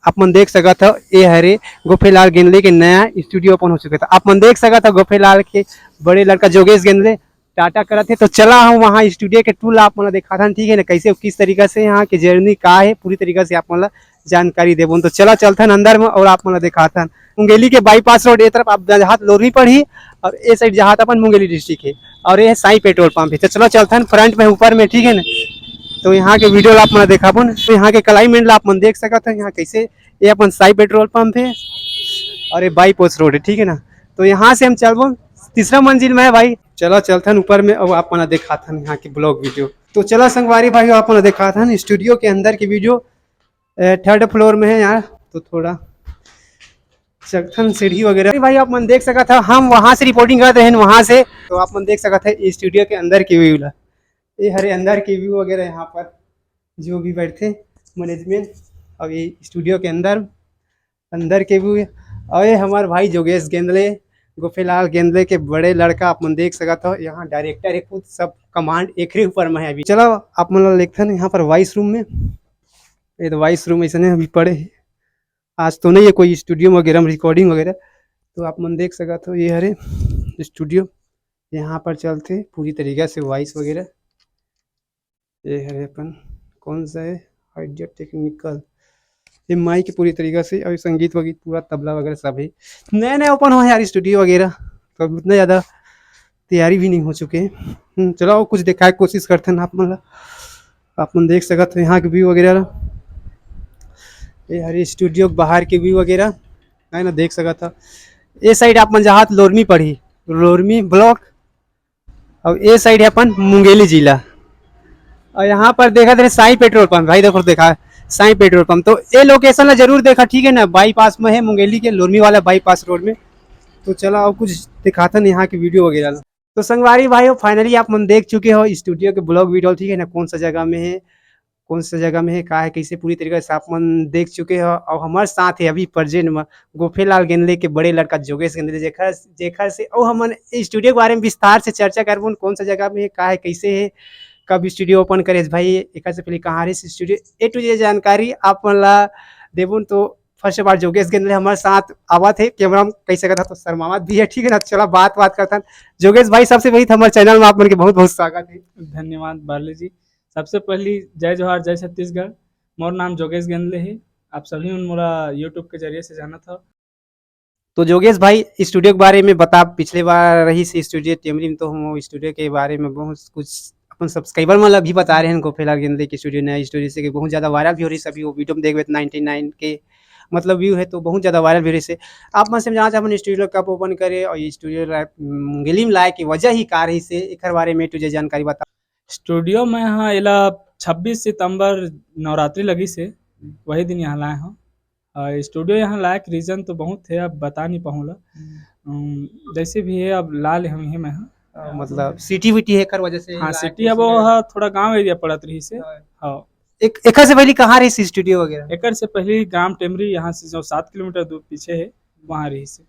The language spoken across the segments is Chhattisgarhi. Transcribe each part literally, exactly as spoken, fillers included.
आप मन देख सकत हो, ये हरे गोफेलाल गेंदले के नया स्टूडियो ओपन हो चुके था। आप मन देख सकत हो, गोफेलाल के बड़े लड़का जोगेश गेंदले टाटा करत हे। तो चला हम वहाँ स्टूडियो के टूर आप मन ला दिखाथन, ठीक है ना, कैसे किस तरीका से यहाँ के जर्नी का है, पूरी तरीका से आप मन ला जानकारी देबो। तो चला चलथन अंदर में और आप मन ला दिखाथन। मुंगेली के बाईपास रोड ये तरफ आप जहाँ लोरमी पड़ही और ये साइड जहाँ अपन मुंगेली डिस्ट्रिक्ट है और ये साई पेट्रोल पंप है। तो चला चलथन फ्रंट में ऊपर में, ठीक है ना। तो यहाँ के वीडियो ला आप मन ला दिखाबो ना। तो यहाँ के क्लाइमेट ला आप मन देख सकत हैं, यहाँ कैसे ये अपन साई पेट्रोल पंप है और ये बाईपास रोड है, ठीक है ना। तो यहाँ से हम चलबो तीसरा मंजिल में है भाई। चला चलथन ऊपर में, अब आप मन ला दिखाथन यहाँ के ब्लॉग वीडियो। तो चला संगवारी भाई, आप मन ला दिखाथन स्टूडियो के अंदर की वीडियो। थर्ड फ्लोर में है यार, तो थोड़ा चलथन सीढ़ी वगैरह। अरे भाई, आप मन देख सकत हो, हम वहाँ से रिपोर्टिंग करत रहेन, वहाँ से। तो आप मन देख सकत है स्टूडियो के अंदर की व्यू ला। ये हरे अंदर की व्यू वगैरह, यहाँ पर जो भी बैठते मैनेजमेंट, और ये स्टूडियो के अंदर, अंदर के व्यू। और ये हमार भाई जोगेश गेंदले, गोफेलाल गेंदले के बड़े लड़का, आप मन देख सकत हो, यहाँ डायरेक्टर है खुद, सब कमांड एकरे ऊपर में है अभी। चलो आप मन ला देखथन यहाँ पर वॉइस रूम में। ये तो वॉइस रूम ऐसे अभी पड़े है, आज तो नहीं है कोई स्टूडियो वगैरह में रिकॉर्डिंग वगैरह। तो आप मन देख सकत हो, ये हरे स्टूडियो, यहाँ पर चलते पूरी तरीका से वॉइस वगैरह। ये हरे अपन कौन सा है, आइडिया टेक्निकल, ये माइक पूरी तरीका से, और संगीत वगीत पूरा तबला वगैरह सब है। नया नया ओपन हुआ है यार स्टूडियो वगैरह, तो अभी उतना ज़्यादा तैयारी भी नहीं हो चुके हैं। हम्म, चलो कुछ दिखाए कोशिश करते हैं आप मन ला। आप मन देख सकत हो यहाँ के व्यू वगैरह, ये हरे स्टूडियो के बाहर के व्यू वगैरह है ना, देख सकत हो। ये साइड आप मन जहाँ लोरमी पड़ही, लोरमी ब्लॉक, और ये साइड है अपन मुंगेली जिला। और यहाँ पर देखत रहे साई पेट्रोल पंप, भाई देखो देखा है साई पेट्रोल पंप। तो ये लोकेशन ला जरूर देखा, ठीक है ना, बाईपास में है मुंगेली के लोरमी वाला बाईपास रोड में। तो चला और कुछ दिखाथन यहाँ के वीडियो वगैरह ला। तो संगवारी भाई हो, फाइनली आप मन देख चुके हो स्टूडियो के ब्लॉग वीडियो, ठीक है ना, कौन सा जगह में है, कौन सा जगह में है, का है, कैसे, पूरी तरीके से आप मन देख चुके हो। और हमारे साथ है अभी प्रेजेंट में गोफेलाल गेंदले के बड़े लड़का जोगेश गेंदले, जेखर जेखर से और हमन स्टूडियो के बारे में विस्तार से चर्चा करबो, कौन सा जगह में है, का है, कैसे है, कब स्टूडियो ओपन करे भाई, एकर से पहले कहाँ रहे स्टूडियो, ए टू जे जानकारी आप मन ला देबो। तो फर्स्ट बार जोगेश गेंदले हमारे साथ आवत है, कैमरा में कह सकत हो तो शर्मावत भी है, ठीक है ना। चला बात बात करथन। जोगेश भाई, सबसे पहले तो हमारे चैनल में आप मन के बहुत बहुत स्वागत है। धन्यवाद बारले जी। सबसे पहली जय जोहार, जय छत्तीसगढ़। मोर नाम जोगेश गेंदले है। आप सभी मन मोला YouTube के जरिए से जानत हो। तो जोगेश भाई, स्टूडियो के बारे में बता, पिछले बार रहिस स्टूडियो टेमरी में, तो हम स्टूडियो के बारे में बहुत कुछ अपन सब्सक्राइबर मन ला भी बता रहे हैं, गोफेलाल गेंदले के स्टूडियो, नया स्टूडियो से कि बहुत ज़्यादा वायरल भी हो रही, सभी वो वीडियो में देखबे तो नाइंटी नाइन के मतलब व्यू है, तो बहुत ज़्यादा वायरल भी हो रही से। आप मन से हम जानना चाहबो स्टूडियो कब ओपन करे और ये स्टूडियो ला-, मुंगेली में लाए के वजह ही का रहिस, एकर बारे में ए टू जे जानकारी बता। स्टूडियो में हाँ एला छब्बीस सितंबर नवरात्रि लगिस हे, वही दिन यहाँ लाए हौं। और स्टूडियो यहाँ लाए के रीजन तो बहुत है, अब बता नहीं पाऊँगा। हम्म। अम, जैसे भी है, अब ला ले हौं इहे मैं हाँ। अ, मतलब सिटी विटी है एकर वजह से हाँ, लाए सिटी के अब वो वजह से। हाँ, थोड़ा गांव एरिया पड़त रहिस हे। हाँ। हाँ। एक, एकर से पहले कहाँ रहिस स्टूडियो वगैरह? एकर से पहले ग्राम टेमरी यहाँ से जो सात किलोमीटर दूर पीछे है, वहाँ रहिस हे।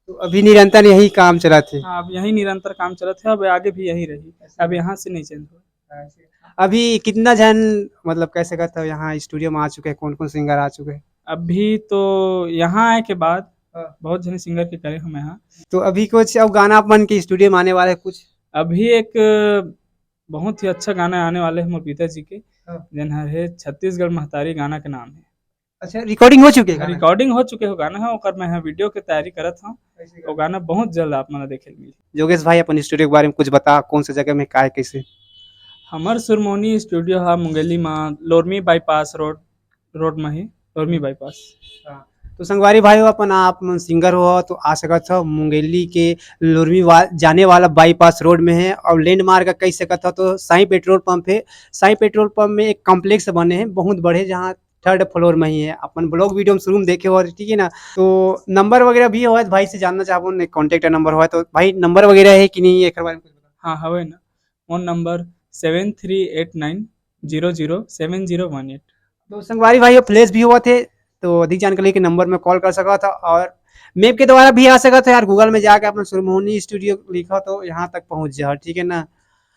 तो अभी निरंतर यही काम चलत हे? हाँ, अब यही निरंतर काम चलत हे, अब आगे भी यही रही। अच्छा। अब यहाँ से नहीं चेंज हो। अच्छा। अभी कितना झन, मतलब, कह सकत हो यहाँ स्टूडियो में आ चुके हैं, कौन कौन सिंगर आ चुके हैं? अभी तो यहाँ आए के बाद हाँ। बहुत झन सिंगर के करे हौं मैं हाँ। तो अभी कुछ अउ गाना आप मन के स्टूडियो में आने वाला है कुछ? अभी एक बहुत ही अच्छा गाना आने वाला है मोर पिताजी के, हाँ। जेन हर है छत्तीसगढ़ महतारी गाना के नाम है। अच्छा, रिकॉर्डिंग हो चुके हे गाना? रिकॉर्डिंग हो चुके हे गाना, हाँ, ओकर मैं हाँ वीडियो के तैयारी करत हौं। ऐसे वो गाना। गाना बहुत जल्द आप मन ला देखे ल मिलही। जोगेश भाई, अपन स्टूडियो के बारे में कुछ बता, कौन सा जगह में, का है, कैसे? हमर सुरमोहनी स्टूडियो हा मुंगेली मा लोरमी बाईपास रोड, रोड मा ही, लोरमी बाईपास। हाँ। तो संगवारी भाई हो, अपन आप मन सिंगर हो तो आ सकत हो मुंगेली के लोरमी वा-, जाने वाला बाईपास रोड में है और लैंडमार्क कह सकत हो तो साईं पेट्रोल पंप है। साईं पेट्रोल पंप में एक कॉम्प्लेक्स बने हैं बहुत बड़े, जहाँ थर्ड फ्लोर में ही है। अपन ब्लॉग वीडियो में शुरू में देखे हो, ठीक है ना? तो नंबर वगैरह भी हो तो भाई से जानना चाहबो, ने कॉन्टैक्ट नंबर हो तो भाई नंबर वगैरह है कि नहीं, एकर बारे में कुछ बता। हाँ, हवे ना, phone number seven three eight nine zero zero seven zero one eight. तो संगवारी भाई, प्लेस भी होवत हे, तो अधिक जानकारी के नंबर में कॉल कर सकत हो और मैप के द्वारा भी आ सकत हो यार। गूगल में जाके अपन सुरमोहनी स्टूडियो लिखो तो यहाँ तक पहुँच जाओ, ठीक है ना?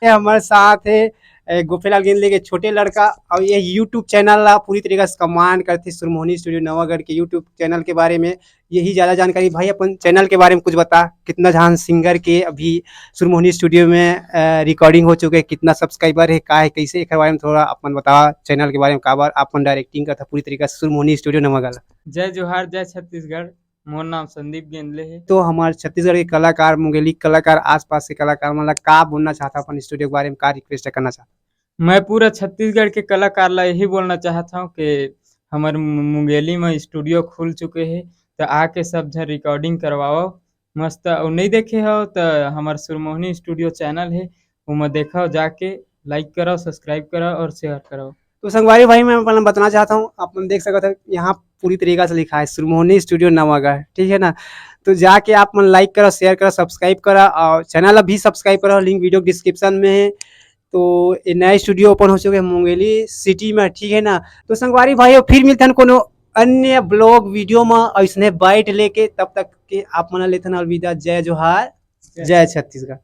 ये हमारे साथ है ए, गोपेलाल गेंदले के छोटे लड़का, और ये YouTube चैनल ला पूरी तरीका से कमांड करथे। सुरमोहनी स्टूडियो नवागढ़ के YouTube चैनल के बारे में यही ज्यादा जानकारी। भाई, अपन चैनल के बारे में कुछ बता, कितना जहान सिंगर के अभी सुरमोहनी स्टूडियो में रिकॉर्डिंग हो चुके, कितना सब्सक्राइबर है, का है, कैसे, एक बारे में थोड़ा अपन बता। चैनल के बारे में, काबर अपन डायरेक्टिंग करथा पूरी तरीका से सुरमोहनी स्टूडियो नवागढ़? जय जोहार, जय छत्तीसगढ़। मोर नाम संदीप गेंदले है। तो हमारे छत्तीसगढ़ के कलाकार, मुंगेली कलाकार, आसपास के कलाकार, मतलब, का बोलना चाहता अपन स्टूडियो के बारे में, का रिक्वेस्ट करना चाहता? मैं पूरा छत्तीसगढ़ के कलाकार ला यही बोलना चाहत हूँ कि हमर मु-, मुंगेली में स्टूडियो खुल चुके हे, तो आके सब झन रिकॉर्डिंग करवाओ मस्त। और नहीं देखे हो तो हमार सुरमोहनी स्टूडियो चैनल है, ओमा देखो जाके, लाइक करो, सब्सक्राइब करो और शेयर करो। तो संगवारी भाई, मैं अपन बतना चाहता हूँ, अपन देख सकत हो, यहाँ पूरी तरीका से लिखा है सुरमोहनी स्टूडियो नवागढ़, ठीक है ना? तो जाके आप मन लाइक करो, शेयर करो, सब्सक्राइब करो और चैनल भी सब्सक्राइब करो, लिंक वीडियो डिस्क्रिप्शन में है। तो ये नया स्टूडियो ओपन हो चुके हैं मुंगेली सिटी में, ठीक है ना? तो संगवारी भाई, फिर मिलते हैं कोनो अन्य ब्लॉग वीडियो में ऐसने बाइट लेके, तब तक के आप मन लेथन अलविदा, जय जोहार, जय छत्तीसगढ़।